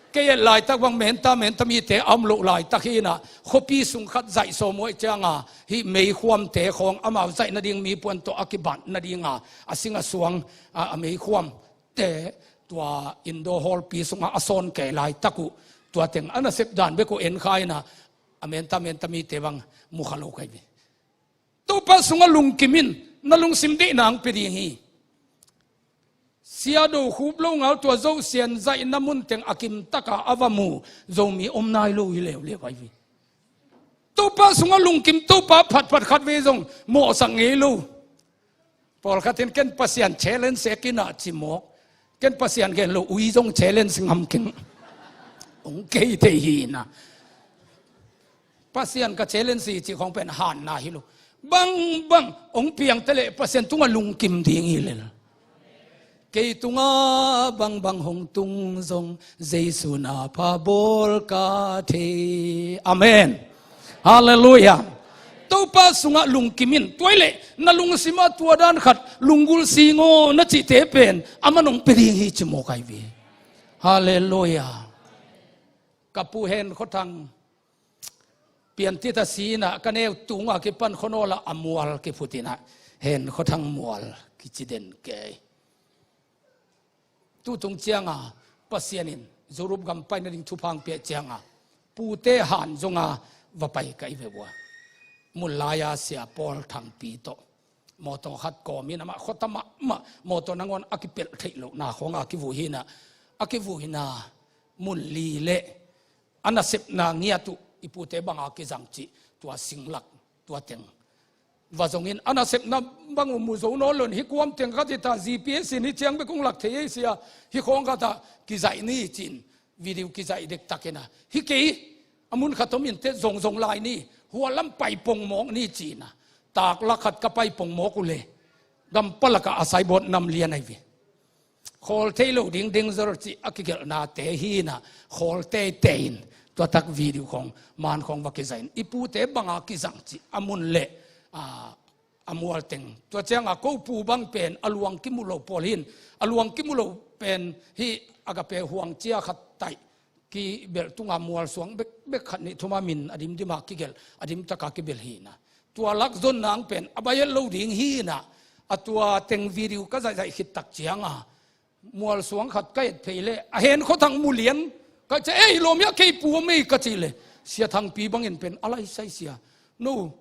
Kei et laitak bang menta menta mite a om loh laitak hi inah, khuapi sung khat zaih sawm uh aih cianga hih meikhuamte khawng amau zaih nading mi puan tawh a kibat nadinga a sing a suang a, a meikhuam te tua indoor hall pi sungah a sawn kei laitak uh, tua teng a nasep dan bek uh en kha inah, a menta menta mite bang mu kha lo kai ve. Topa sungah lungkimin na lungsim deihna hong pia ding hi. Sia do khup lo ngal tua Zosian zaihna mun teng a kimtaka a va mu Zomi om nai lo hi leuleu ai ve. Topa sungah lungkim, Topa phatphat khat ve zong mawhsak ngei lo. Pawlkhat in ken Pasian challenge sek inah ci mawk. Ken Pasian gen lo ui zong challenge ngam keng. Hong kei thei hi inah. Pasian ka challenge hi cih khawng pen hanna hi lo. Bangbang hong piangte le Pasian tungah lungkim ding hi lel. Kei tungah bangbang hong tung zong Jesu na pha bawl ka thei. Amen. Halleluia. Topa sungah lungkimin, tua ile na lungsima tua dan khat lunggulh sing aw na cihte pen a man hong pia ding hi ci mawk ai ve. Halleluia. Ka pu Hen Khua Thang Piantit a si inah ka neu tunga kipan khuanawl ah a mual kiphut inah Hen Khua Thang mual kici den kei. Tutung cianga Pasian in Europe gam pai nading thupha hong piak cianga pute han zonga va pai ka hi ve ua. Mun lai-a sia Paul Thangpi tawh mawtaw khat kawmin amah khuata mahmah mawtaw nangawn a kipelh theih lohna khawnga a kivuh hi inah, a kivuh hi inah mun li le a nasepna ngiat uh i pute banga kizang cih tua singlak tua teng va zongin a nasepna bang uh mu zo nawn lo in hih kuam teng khat hi ta, G P S in hih ciang bek hong lak thei ei sia, hih khawng khatah kizaih ni ci-in video kizaih dektak inah, hi kei a mun khat om in te zongzong lai ni, hua lam pai pongmawk ni ci inah, taklak khat ka pai pongmawk uh le gam palakah a saibawt nam lian ai ve. Khawl thei lo ding dengzor cih a kigelhnate hi inah khawl teitei in tuatak video khawng man khawng va kizaih in i pute banga kizang cih a mun le a, a mual teng. Tua cianga ko pu bang pen a luang kimu lo pawl hi in, a luang kimu lo pen hih Agape huang cia khat taih kibelh tunga mualsuang bekbek khat nih thuma min a dimdima kigelh, a dimtaka kibelh hi na. Tua lak zon nang pen a bai het lo ding hi na. A tua teng video ka zaihzaih khit tak cianga mualsuang khat ka et phei leh a hen khuathang mu lian ka ci, "Ei, lawm hiah kei pu om ei," ka cih leh Sia Thangpi bangin pen a laisai sia, "No,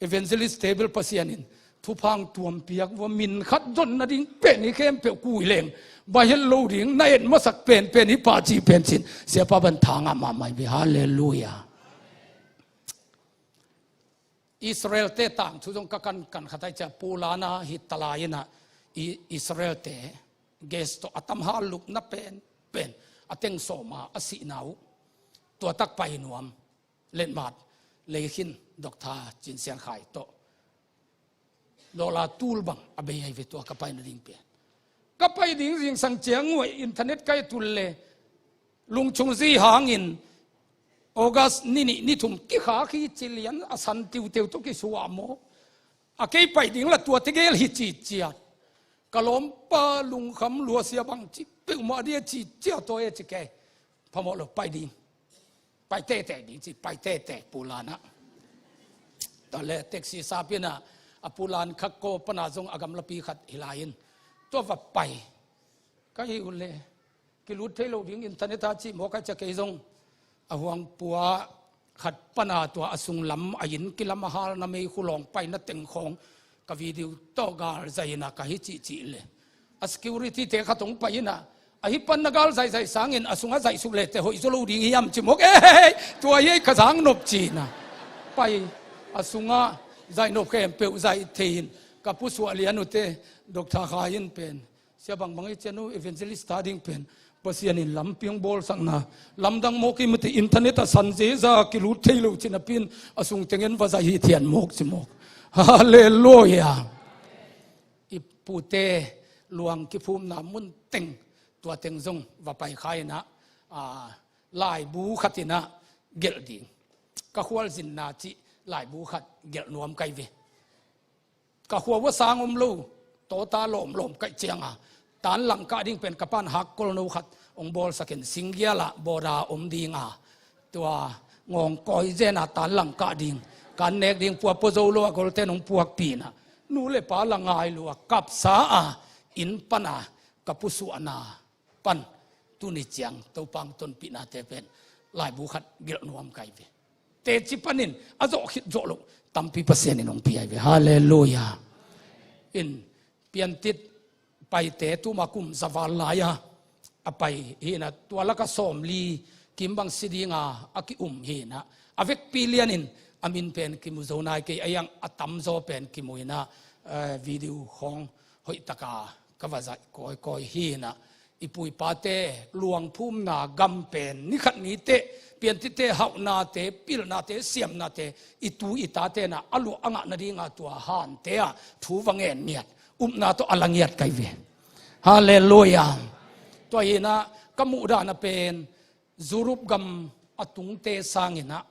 evangelist table Pasian in thupha tuam piak vua, min khat zon nading pen hi khempeuh kui leng bai het lo ding, na et masak penpen hi pa," ci pen cin Siapa ban tha ngah mahmah hi ve. Halleluiah. Israel-te tangthu zong ka kankan khat ai cia, Poland ah hi talai inah Israel-te gas tawh a tam hal lupna penpen a teng sawma a sihna uh tua tak pai nuam. Letmat leikhin Doctor Cin Sian Khai tawh lawla tul bang a bei ai ve tua ka pai nading pen. Ka pai ding zingsang ciang uh internet ka i tul le lungchung zi hangin August ni nih ni thum kikhak hi ci lian a san tiuteu tawh kisuah maw? A kei pai ding la tua tegel hi ci ciat. Ka lawmpa lungkham luasia bang ci peuhmah dia ci ciat tawh e ci kei. Phamawh lo pai ding. Pai tete ding ci, pai tete Poland ah. Tua le taxi sap inah a Poland khak ko pana zong a gamlapi khat hi lai in tua va pai. Ka hi uh le kilut thei lo ding internet ah ci maw ka cia kei zong a huang pua khat pana tua a sunglam a inn kilam a halna meikhu lawng paina teng khawng ka video tawh gal zaina ka hi cihcih le a security-te khat hong pai inah, "Ahi pan na gal zaihzaih sangin a sungah zaihsuk lehte hoih zaw lo ding hiam?" ci mawk. "Ei, tua hi ei ka zang nop," ci inah pai a sungah zaihnop khempeuh zaih thei in ka pusuah lian uh teh Doctor Khai in pen, "Sia bangbang i cian uh evangelist ta ding pen Pasian in lampi hong bawlsakna lamdang mawk hi mate, internet a san zeza kilut thei lo," ci napi in a sung teng en va zaih hi thian mawk ci mawk. Halleluiah. I pute luang kiphumna mun teng tua teng zong va pai kha inah, a, laibu khat inah gelh ding. Ka khualzinna cih laibu khat gelh nuam kai ve. Ka khua uh a sang om lo, tawta lawmlawm kaih cianga tan langkah ding pen ka pan hakkol no khat hong bawlsakin singgialah bawda om dinga tua ngawngkawi zena tan langkah ding kan nek ding puapo zo lo a golten hong puakpi inah nu le pa la ngai lua kapsa a inn pana ka pusuahna pan tuni ciang Topa hong tonpihnate pen laibu khat gelh nuam kai ve. Teci panin a zawh khit zawh loh tampi Pasian in hong pi ai ve. Halleluiah. In Piantit paite tuma kum za val lai-a a pai hi inah tua laka sawmli kim bang si dinga a ki-um hi inah a vekpi lianin a min pen kimu zo nai kei a, iang a tamzaw pen kimu inah, eh, video khawng hoihtaka ka va zaih kawikawi hi inah i pu i pate luangphumna gam pen ni khat ni teh Piantitte hauhnate, pilnate, siamnate i tu i tate na a luah a ngah nadinga tua hante ah thu va ngen ngiat, upna tawh a la ngiat kai ve. Halleluiah. Tua hi inah ka muhdana pen Europe gam a tungte sang inah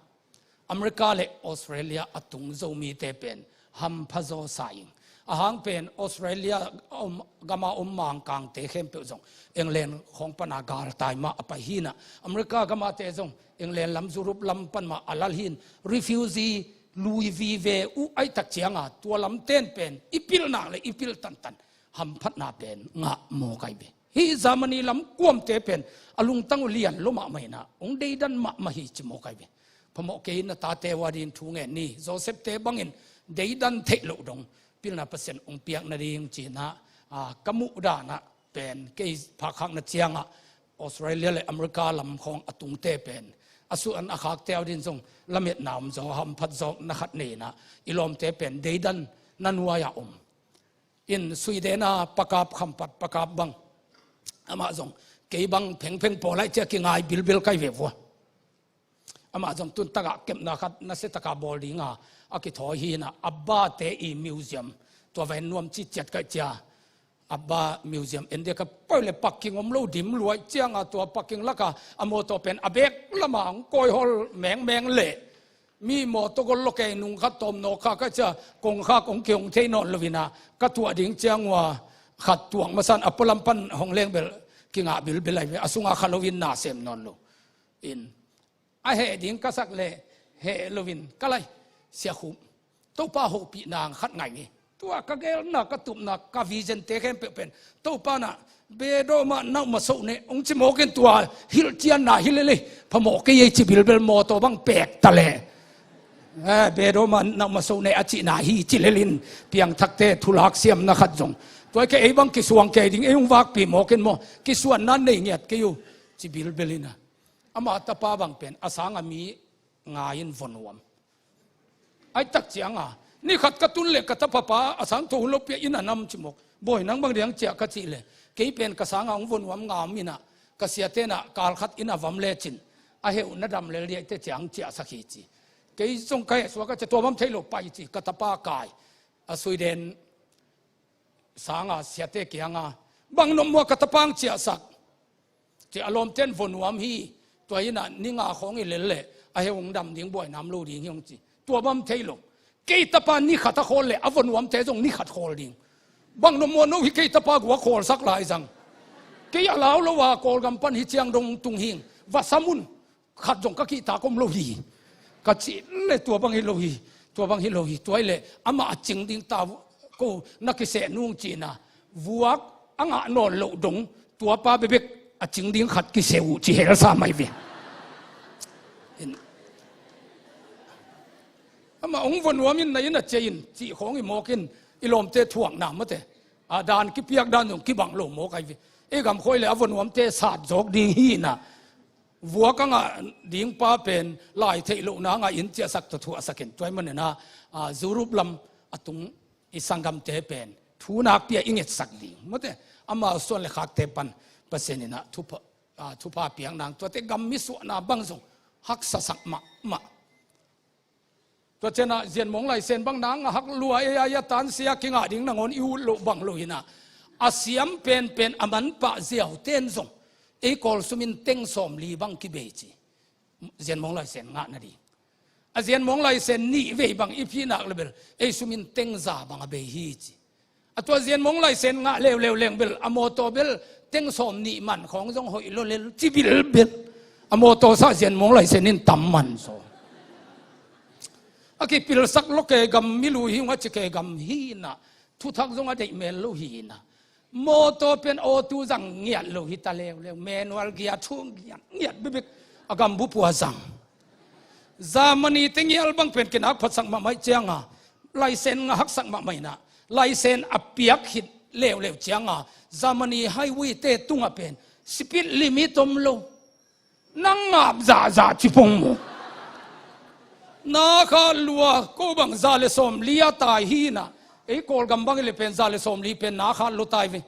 America le Australia a tung Zomite pen hampha zaw sa ing. A hang pen Australia a om, gama om Mangkangte khempeuh zong England khawng pana galtai mah a pai hi inah America gamate zong England lam, Europe lam pan mah a lal hi in refugee lui vive uh aih tak cianga tua lamten pen i pilh nak le i pilh tantan hamphatna pen ngah maw kai ve. Hih Germany lam kuamte pen a lungtang uh lian lua mahmah inah hong deidan mahmah hi ci maw kai ve. Phamawh kei in na tate uh a dingin thu ngen ni. Joseph-te bangin deidan theih loh dong pilna Pasian hong piak nading ci inah, a, ka muhdanah pen kei phakkhakna ciangah Australia le America lam khawng a tungte pen a suan a khakte uh a dingin zong lametna om zaw, hamphat zawkna khat nei inah i lawmte pen deidan na nuai-ah om. In Sweden a pakap, khampat pakap bang amah zong kei bang phengpheng pawl aih cia kingai bilbil kai ve vua. Amah zong tuntakah kepna khat nasiataka bawl dinga a kithawi hi inah Abbate i museum tua va en nuam ci ciat kaih cia. Abba museum en dia ka poi le parking om lo dim luai cianga tua parking laka a mawtaw pen a bek lama hong kawihol mengmeng le mi mawtaw gol lo kei nung khat tawm nawk kha ka cia kongkhak hong kihong thei nawn lo inah ka tuah ding ciang ua khat tuak masan a pualam pan hong leng bel kingah bilbil lai ve, a sungah kha loin na sem nawn lo. In, a heh ding ka sak leh heh loin ka lai, Sia Khup, Topa hopihna khat ngai ni. Tua ka gelna, ka tupna, ka vision te khempeuh pen Topa na, Bedawm ah na um a so ne, hong ci mawk in, tua hilhcianna hi lel ei, phamawh kei ei ci bilbil, mawtaw bang pek ta leh, eh, Bedawm ah na um a so ne a cihna hi ci lel in, piangthakte thulak siamna khat zong, tua kei ei bang kisuang kei ding, ei hong vakpih mawk in maw, kisuanna nei ngiat kei uh ci bilbil in a, ama tapa bang pen a sanga mi nga in va nuam. Ai tak cianga, ni khat ka tun leh ka tapa pa a sang tho hun lopi-a inn a nam ci mawk. Bawi, nang bang diang ciah ka cih leh, kei pen ka sanga hong va nuam nga om in a, ka siate na kal khat inn a vam lecin, a heu na dam lel diaite ciang ciahsak hi ci. Kei zong ka heh suak a, cia tua bang thei lo, pai ci, ka tapa kai. A Sweden sanga siate kianga, bang nop mua ka tapa hong ciahsak. Ci a, lawmten va nuam hi, tua inn ah ni nga khawng i lel leh a heu hong dam ding, buaina om lo ding hi hong ci. Tua bang thei lo. Kei tapa ni khat a khawl leh a va nuamte zong ni khat khawl ding. Bang nop mua no hi, kei tapa gua khawlsak lai zang. Kei a lau lo a Kawlgam pan hi ciang dong tung hing. Va sam un. Khat zong ka kihtak om lo hi, ka cih leh, tua bang hi lo hi, tua bang hi lo hi. Tua hi leh amah a cing ding ta, ko na kiseh nung cihna, vuak a ngah nawn loh dong, tua pa bekbek a cing ding khat kiseh uh ci helsa mai ve. Amah hong va nuam in, na inn ah ciah in cih khawng i mawk in, i lawmte thuakna mate, a dan kipiak dan zong kibang lo mawk ai ve. Ei gam khawng hi leh a va nuamte sat zawk ding hi in a, vuak a ngah ding pa pen lai theih lohna ngah in ciahsak tawh thuahsak in, tua ahih manin a, a, Europe lam a tung i sanggamte pen thu nakpi-a i ngetsak ding mate, amau suan le khakte pan Pasian in a thupha, a, thupha piak nang, tuate gam mi suahna bang zong haksasak mahmah. Tua ciangin a Zianmawng Laisen bang nang a hak lua ei a, i a tansia kingah ding nangawn i ut loh bang lo hi in a, a siam penpen a manpah ziauten zong ei Kawl sum in teng sawmli bang kibei ci. Zianmawng Laisen ngah nading. A Zianmawng Laisen nih vei bang i phih nak leh bel ei sum in teng za bang a bei hi ci. A tua Zianmawng Laisen ngah leuleu leng bel a mawtaw bel teng sawmnih man khawng zong hoih lo lel ci bilbil. A mawtaw sangin Zianmawng Laisen in tam man zaw. A kipilsak lo, kei gam mi lui hi ung a ci, kei gam hi in a, thuthak zong a deih mel lo hi in a, mawtaw pen auto zang ngiat lo hi ta leuleu, manual gear thu ngiat ngiat bekbek, a gam bup uh a zang. Germany te ngial bang pen kinak phatsak mahmah ciangin a, laisen ngah haksak mahmah in a, laisen a piak khit leuleu ciangin a, Germany highway te tungah pen speed limit om lo. Nang ngap zahzah ci pong maw. Na khat lua, ko bang za le sawmli a tai hi in a, ei Kawlgam bang hi leh pen za le sawmli pen na khat lua tai ve.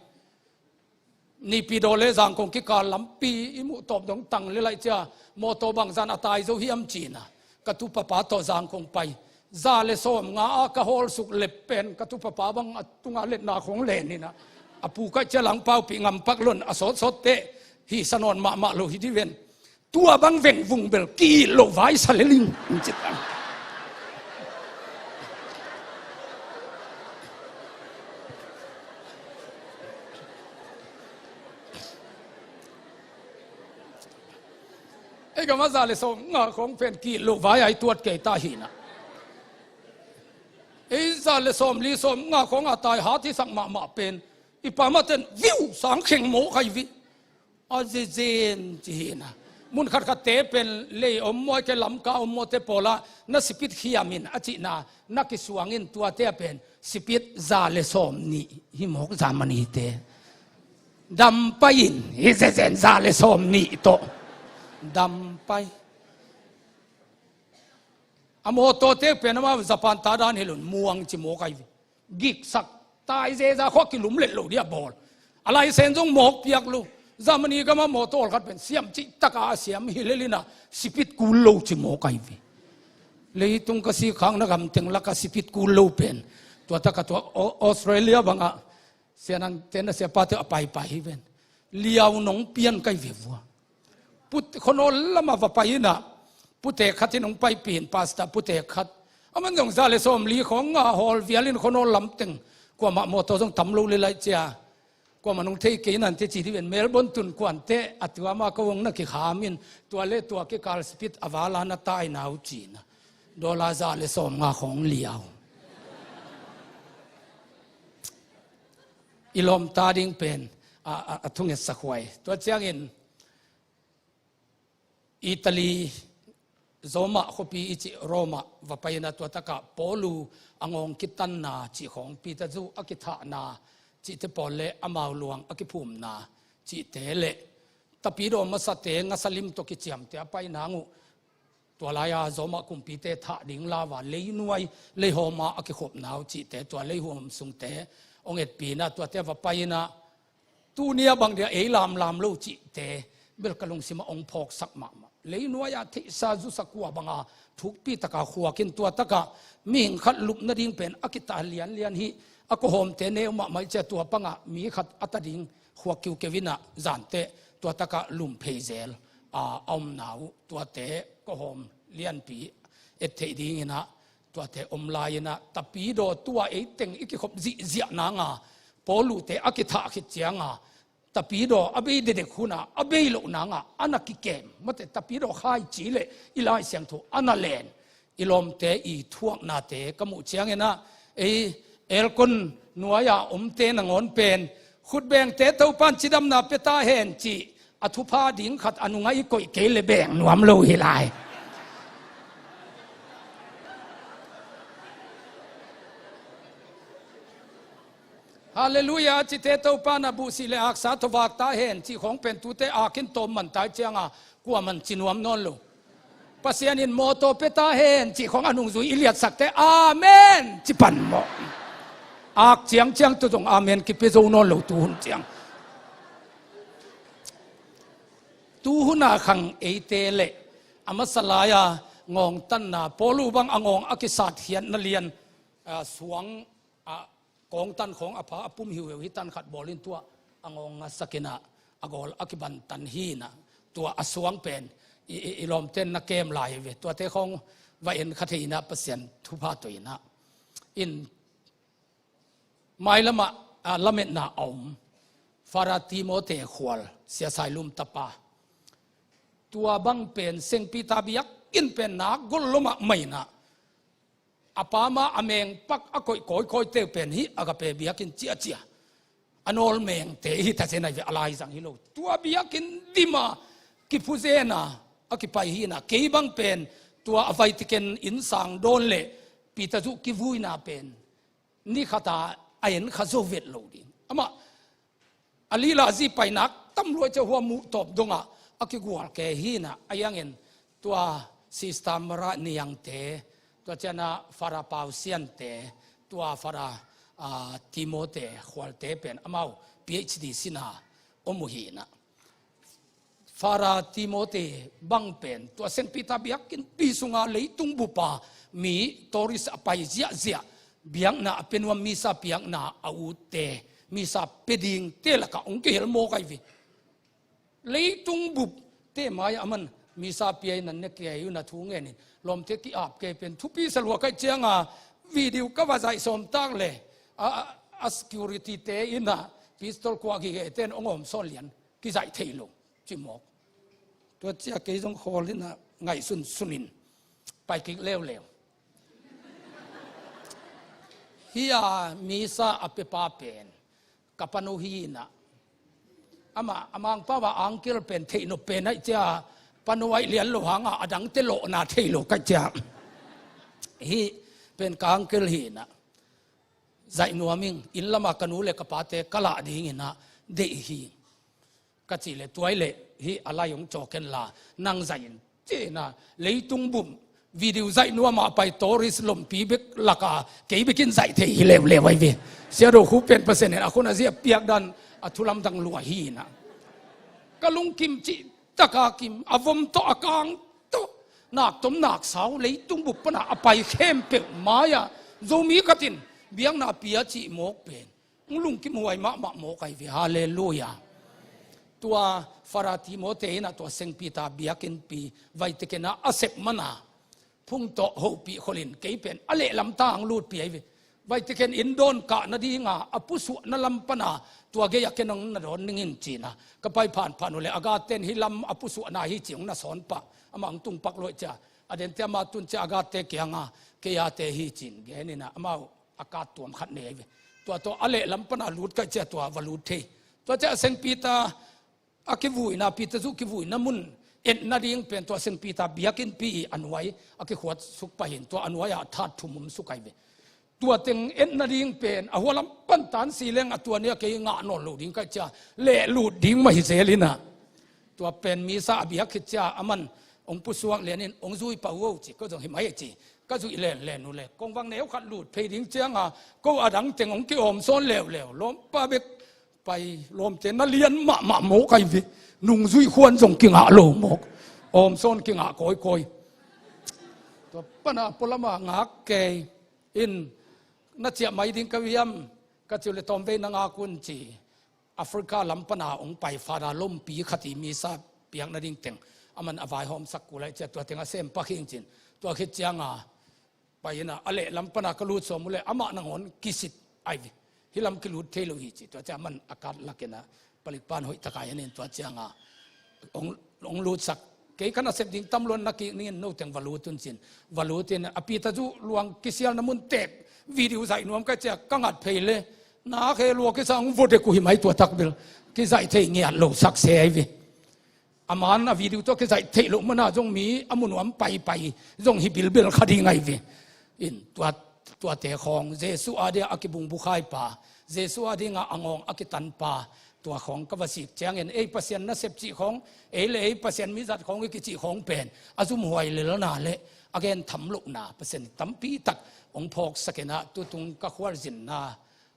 Naypyidaw le Zangkong kikal lampi i muh tawp dong tang le laih cia, mawtaw bangzah a tai zo hiam ci in a, ka tupapa tawh Zangkong pai. Za le sawmnga a ka hawlsuk lep pen ka tupapa bang a tungah letna khawng len in a, a pu kaih cia lang paupih ngam pak lo in a sawtsawt teh, hih sa nawn mahmah lo hi dih ven. Tua bang vengvung bel ki-it loh vai sa lel ing, ci ta. Ei gam ah za le sawmnga khawng pen ki-it loh vai a i tuat kei ta hi in a. Ei za le sawmli sawmnga khawng a tai hat hisak mahmah pen i pammaten viu sang kheng mawk ai ve. A zezen ci hi in a. Mun khatkhatte pen lei om maw, kei Lamka om maw te pawlah na speed khiam in a cihna, na kisuang in, tuate ah pen speed za le sawmnih hi mawk Germany te. Dam pai in, hi zezen za le sawmnih tawh. Dam pai. A mawtawte pen amah Japan ta dan hi lo in muang ci mawk ai ve. Giksak, tai zeza khua kilum let lo dih a bawl. A laisen zong mawk piak lo. Germany gam ah mawtaw khat pen siam cih tak a siam hi lel in a, speed kul lo ci mawk ai ve. Leitung ka sik khakna gam teng lak ah speed kul lo pen, tua tak ah tua Au-, Australia bang ah, Sia Nang te na siapa te a paipai hi ven. Liau nong pian kai ve vua. Put-, khuanawl lam ah va pai in a, putek khat in hong paipih in, pastor putek khat. Aman zong za le sawmli khawng ngah hawl vial in khuanawl lam teng. Kuamah mawtaw zong tam lo le laih cia. Kuamah nong thei kei nante ci dih ven, Melbourne tun kuante a tua mah ko hong na kikham in, tua le tua kikal speed a vala na taina uh cina. Dollar za le sawm nga khong liau. I lawmta ding pen a, a, a thungetsak huai. Tua ciangin Italy, Roma khuapi i cih Roma va paina tua takah Paulu a ngawng kitanna cih khawng Peter zu a kithahna cihte pawl le amau luang a kiphumna cihte le tapidaw masate ngasa lim tawh kiciamte a paina uh. Tua lai-a Roma kumpite thah ding lauva leinuai leihawma a kikhopna uh cihte tua leihuam sungte hong etpina tuate va paina. Tuni a bang dia ei lamlam lo cihte bel ka lungsim a hong phawksak mahmah. Leinuai a theihsa zusa kua banga thukpi taka khuakin tua taka mihing khat lupna ding pen a kita lianlian hi. A kawhawmte neu mahmah i cia tua panga mi khat a ta ding khuak kiukeu ina zante tua taka lumphei zel a, a omna uh tuate kawhawm lianpi et theih dinginah tuate om lai-inah tapidaw tua eiteng i kikhop zihziah nanga Paulute a kithah khit cianga tapidaw a bei dedek huna a bei loh nanga a na kikem mate tapidaw khaici le i Lai Siangtho a na len i lawmte i thuaknate ka muh cianginah ei aircon nuai-a omte nangawn pen khutbengte Topan cidamna pia ta hen cih a thupha ding khat a nunga i koih kei le beng nuam lo hi lai. Halleluiah, cite Topan a buhsih le aksa thovak ta hen cih khawng pen tute akin tawm man tai cianga kuaman ci nuam nawn lo. Pasian in mawtaw pia ta hen cih khawng a nungzui i liatsakte amen ci pan maw. Ak ciangciang tu zong amen kipia zo nawn lo tuhun ciang. Tuhuna khang eite le a masa lai-a ngawngtanna Paulu bang a ngawng a kisat khiatna lian a, suang a kawngtan khawng a pha a pum hiuhiu hi tan khat bawlin tua a ngawng a sakinah a gawl a kibantan hinah tua a suang pen i, i, i lawmten na kem lai ve tuate khawng va en kha thei inah Pasian thupha tawh inah in mailamah a lametna a om Fara Timote khual siasai lum tapa tua bang pen sengpita biakin pen nak gol lomah mainah a pama a mengpak a koih kawikawi teu pen hi a ka pe biakin ciacia a nawl mengte hi ta zenai ve a laizang hi lo tua biakin dima kiphuzena a kipai hina kei bang pen tua a vaitiken innsang dawn le Peter zuh kivuina pen ni khata a en kha zo vet lo ding. Amah a lila zi painak tam luai cia hua muh tawp dongah a kigual ke hinah a iangin tua Sister Mara Niangte tua ciana Fara Pau Siante tua Fara a, Timote khualte pen amau P H D sina om uh hinah. Fara Timote bang pen tua sengpita biakin pi sunga leitung bupa mi tourist a pai ziahziah biakna a pe nuam misa piakna a utte misa pe dingte lakah hong kihel mawk ai ve. Leitung bupte mai-ah aman misa piai nan ne kei uh na thu ngenin lawmte ki-ap kei pen thupi salua kaih cianga video ka va zaih sawmtak le a, a, a security te inah pistol kuah gigeten hong awm sawn lian kizaih thei lo. Cimawk tua cia kei zong khawl inah ngaihsun sunin pai kik leuleu. Hi-a misa a pepa pen ka panu hinah amah a mangpau a angkel pen theih nop pen aih cia panu aih lian lo hanga a dangte lawhna thei lo kaih cia hi pen ka angkel hinah zaih nuam ing inn lama ka nu le ka pate ka lah dinginah deih hi. Ka cih le tuai le hi a lai hong cawken la nang zaih in cina leitung bum video zaih nuama pai tourist lompi bek laka kei bekin zaih thei hi leuleu ai ve. Siado khu pen Pasian in a khun a zia piakdan a thulamdang lua hi na. Ka lungkim cih taka kim a vom tawh a kang tawh nak tom nak sau leitung bup pana a pai khempeuh mai-ah Zomi katin biakna pia cih mawk pen hong lungkim huai mahmah mawk ai ve. Halleluiah. Tua Fara Timote in a tua sengpi ta biakinnpi vaitekenah a sep mana phung tawh hopih kholin kei pen a lehlam ta hong lutpi ai ve. Vaitiken inn dawn kah nadinga a pusuahna lam pana tua gei-a ken hong na dawn ning in ci-in ah ka pai phanphan uh leh, a gate'n hih lam a pusuahna hi ci hong na sawn pah, amah hong tung pak lawh ciah, a dente amah tun ciah a gate kiangah kei ate hi ci-in genin ah amau a kat tuam khat nei ahi ve. Tua tawh a lehlam pana lut kah ciah tua va lut thei. Tua ciah a St. Peter a kivuina, Peter zuh kivuina mun etna ding pen tua St. Peter biakinnpi i a nuai a kikhuat suk pah in, tua a nuai-ah that thum om suk ahi ve. Tua teng etna ding pen a hualam pan tan si leng a tua ni-a kei ngah nawn lo ding kah ciah lehlut ding mah hi zel in ah, tua pen misa a biak khit ciah aman hong pusuak lianin hong zui pah uh o ci, ko zong hi mai ci. Ka zuih lenlen uh leh kong vang neu khat lut phei ding cianga ko a dang teng hong ki-awm sawn leuleu, lawmpa bek pai, lawmte na lian mahmah mawk ahi ve. Nungzui khuan zong kingah lo mawk, awm sawn kingah kawikawi. Tua pana pualama ngak kei in, na ciah mai ding ka hiam? Ka ci uh leh tawmvei na ngak un ci. Africa lam pana hong pai Father lompi khat i misa piakna ding teng aman a vaihawmsak kul ahi ciah tua teng a sem pak hing ci-in, tua khit cianga pai in ah a lehlam pana ka lut sawm uh leh amah nangawn kisit ahi ve. Hih lam kilut thei lo hi ci. Tua ciah aman a kat lak in ah palik pan hoih takin en in, tua cianga hong, hong lutsak. Kei ka nasep ding tam luan na kik ning in, no teng va lut un ci-in va lut in, a Peter zuh luang kisialna mun tek video zaih nuam kah ciah ka ngat phei leh nak he lua kisa hong vua dek uh hi mai, tua tak bel kizaih thei ngiat lo sak se ahi ve. A man a video tawh kizaih theih loh mana zong mi a mu nuam paipai zong hi bilbel kha ding ahi ve. In tua, tuate khawng Jesuh a dia a kibungbukhai pa, Jesuh a dinga a ngawng a kitan pa, tua khawng ka va sik ciangin ei Pasian nasep cih khawng, ei le ei Pasian mizat khawng i kicih khawng pen a zumhuai lelna le a gentham lohna Pasian tampi tak hong phawksak in ah tutung ka khualzinna,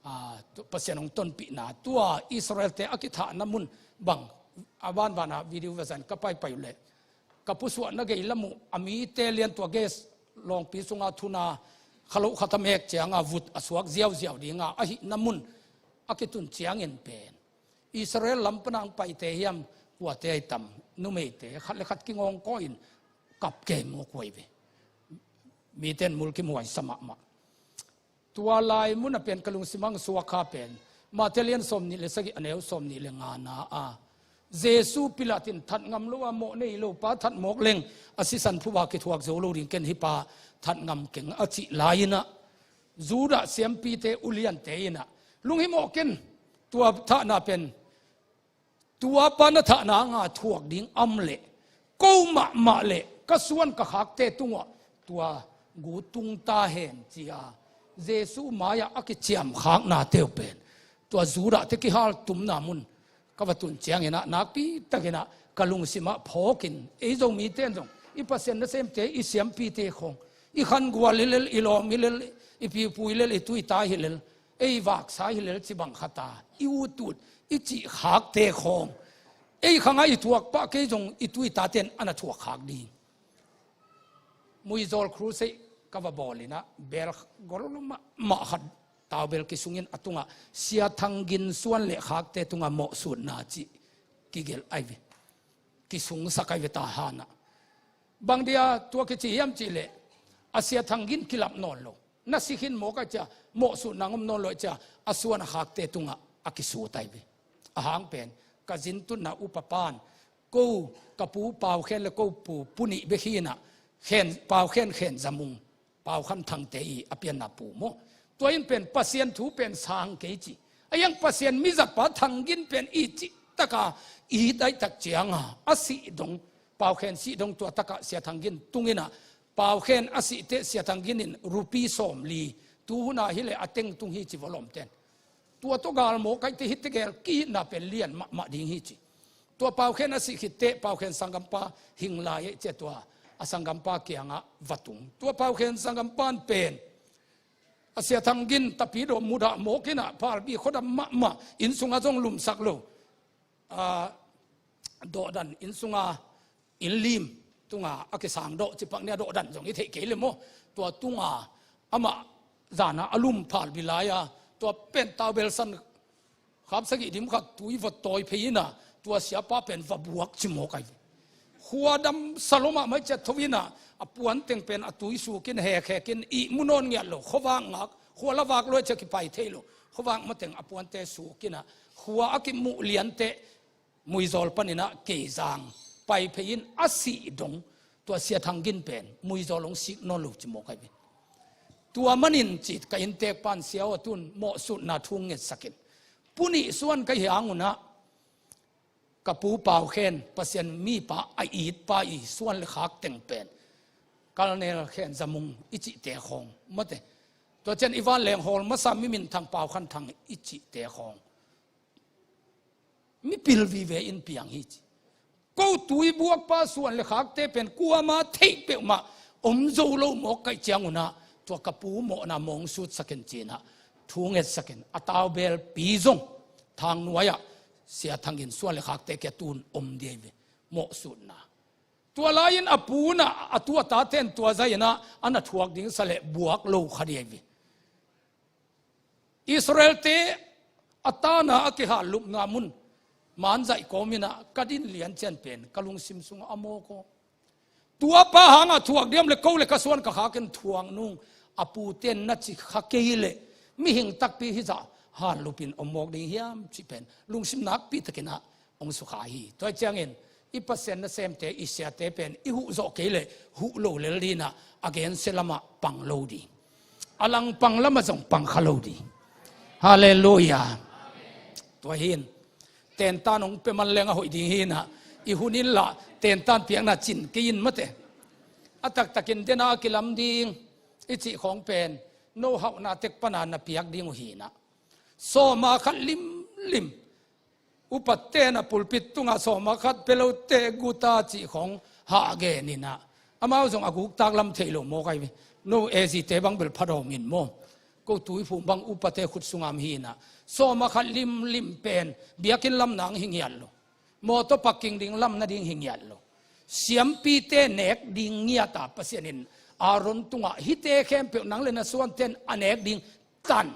aa, tu-, Pasian hong tonpihna, tua Israel-te a kithahna mun bang a banbana video va zang ka paipai uh leh ka pusuahna gei lam uh a mite lian tua gas lawngpi sunga thuna kha loh khat a mek cianga vut a suak ziauziau dinga ahihna mun a kitun ciangin pen Israel lam pana hong paite hiam, kuate ahi tam, numeite khat le khat kingawngkawi in kap kei mawk uh ahi ve. Mite in mul kimuaisa mahmah. Tua lai mun a pen ka lungsim ah hong suak kha pen Matthai lian sawmnih le sagih a neu sawmnih le ngana a, Jesuh Pilat in that ngam lo a mawh nei lo pa that mawk leng a sisan phuba kithuak zo lo ding, ken hih pa that ngam keng a cih lai in ah, Judah siampite uliante in ah lunghimawh ken, tua thahna pen tua pa na thahna nga thuak ding om leh ko mahmah le ka suan ka khakte tungah tua gu tung ta hen, ci-a Jesuh mai-ah a kiciamkhaknate uh pen tua Judah-te kihaltumna mun ka va tun ciangin ah nakpi takin ah ka lungsim ah phawkin, ei Zomite in zong i Pasian nasemte, i siampite khawng, i khangual hi lel, i lawm hi lel, i piupu hi lel, i tuita hi lel, ei vaksa hi lel ci bang khat a i utut i cihkhakte khawng ei khangah i thuak pah kei zong i tuitate in a na thuakkhak ding. Muizawl crusade ka va bawl in ah bel gol mahmah khat, taubel kisungin a tungah Sia Thang Gin suan le khakte tungah mawhsutna cih kigelh ahi ve. Kisungsak ahi ve, tahan ah. Bang dia tua kici hiam cih leh a Sia Thang Gin kilap nawn lo, na si khin mawk ahi ciah mawhsutna hong om nawn lo ahi ciah a suan a khakte tungah a kisut ahi ve. A hang pen ka zin tunna upa pan, ko ka pu Pau Khen le ko pu Pu Nih bek hi in ah, Khen, Pau Khen Khen Za Mung, Pau Khan Thangte i a pianna pu maw, tua in pen Pasian thu pen sang kei ci. A iang Pasian mizatpa Thang Gin pen i cih taka i dai tak cianga a sih dong, Pau Khen sih dong tua takah Sia Thang Gin tung in ah, Pau Khen a sih teh Sia Thang Gin in rupee sawmli, tu hun a hi leh a teng tung hi ci vo lawmte in. Tua tawh galmawk ahi teh hih tegel kihitna pen lian mahmah ding hi ci. Tua Pau Khen a sih khit teh Pau Khen sanggampa hing lai ahi ciah tua a sanggampa kiangah va tung. Tua Pau Khen sanggampa in pen a Sia Thang Gin tapidaw mudah mawk in ah, Phalbi khuadam mahmah, inn sungah zong lumsak lo, a, dawhdan inn sunga, inn lim tunga a kisang dawh, cipak nia dawhdan zong i theih kei le maw. Tua tunga amah zana a lum Phalbi lai-a, tua pen taubel san khap sagih dim khat tui vot tawi phei in ah, tua siapa pen va buak ci mawk ahi ve. Khua dam salomah mai ciat tho inah, a puan teng pen a tui sukin hekhekin ihmu nawn ngiat lo, khuavak ngak, khua la vak luai ciat kipai thei lo, khuavak mateng a puante sukinah, khua a kimuh lianteh, muizawl paninah keizang pai phei in a sih dong, tua Sia Thang Gin pen muizawl hong sik nawn lo ci mawk ahi ve. Tua manin ci ka inntek pan sia aw, tun mawhsutna thu ngetsakin. Pu Nih Suan ka hi hangunah, ka pu Pau Khen, Pasian mipa a itpa i suan le khak teng pen, Colonel Khen Za Mung i cihte khawng mate, tua cian i vanleng hawl masa mi minthang Pau Khan Thang i cihte khawng mipil vive in piang hi ci. Ko tui buakpa suan le khakte pen kuama theih peuhmah om zo lo mawk kaih ciangunah, tua ka pu mawhna mawng sutsakin cinah, thu ngetsakin a taubelpi zong thang nuai-ah Sia Thang Gin suan le khakte kia tun om dia hi ve. Mawhsutna. Tua lai-in a pu inah a tu a tate in tua zai inah a na thuak ding sa leh buak lo kha dia hi ve. Israel-te a tana a kihal lupna mun manzaih kawm inah ka din lian cian pen ka lungsim sungah a mawk aw. Tuapa hangah thuak diam le ko le ka suan ka khakin thuak nung, a pute in na ci kha kei leh mihing takpi hizah hal lupin om mawk ding hiam cih pen lungsim nakpi takinah hong sukha hi. Tua ciangin i Pasian nasemte, i siate pen i huh zawh kei leh huh lo lel dinah a gensia lamah pang lo ding, a langpang lamah zong pang kha lo ding. Halleluiah. Tua hin tentan hong pia man leng a hoih ding hinah, i hun inlah tentan piakna cin kei in mate. A taktakin dena a kilam ding i cih khawng pen no hauhna tek pana na piak ding uh hinah, sawma khat limlim, upaten a pulpit tungah sawma khat pia lote guta cih khawng hah geninah, amau zong a guktak lam thei lo mawk ahi ve. No A Z-te bang bel phadawm in maw, ko Tuiphum bang upate khut sungam hinah, sawma khat limlim pen biakinn lam nang hi ngiat lo, mawtaw parking ding lam nading hi ngiat lo, siampite nek ding ngiata Pasian in Aaron tungah hihte khempeuh nang le na suanten a nek ding tan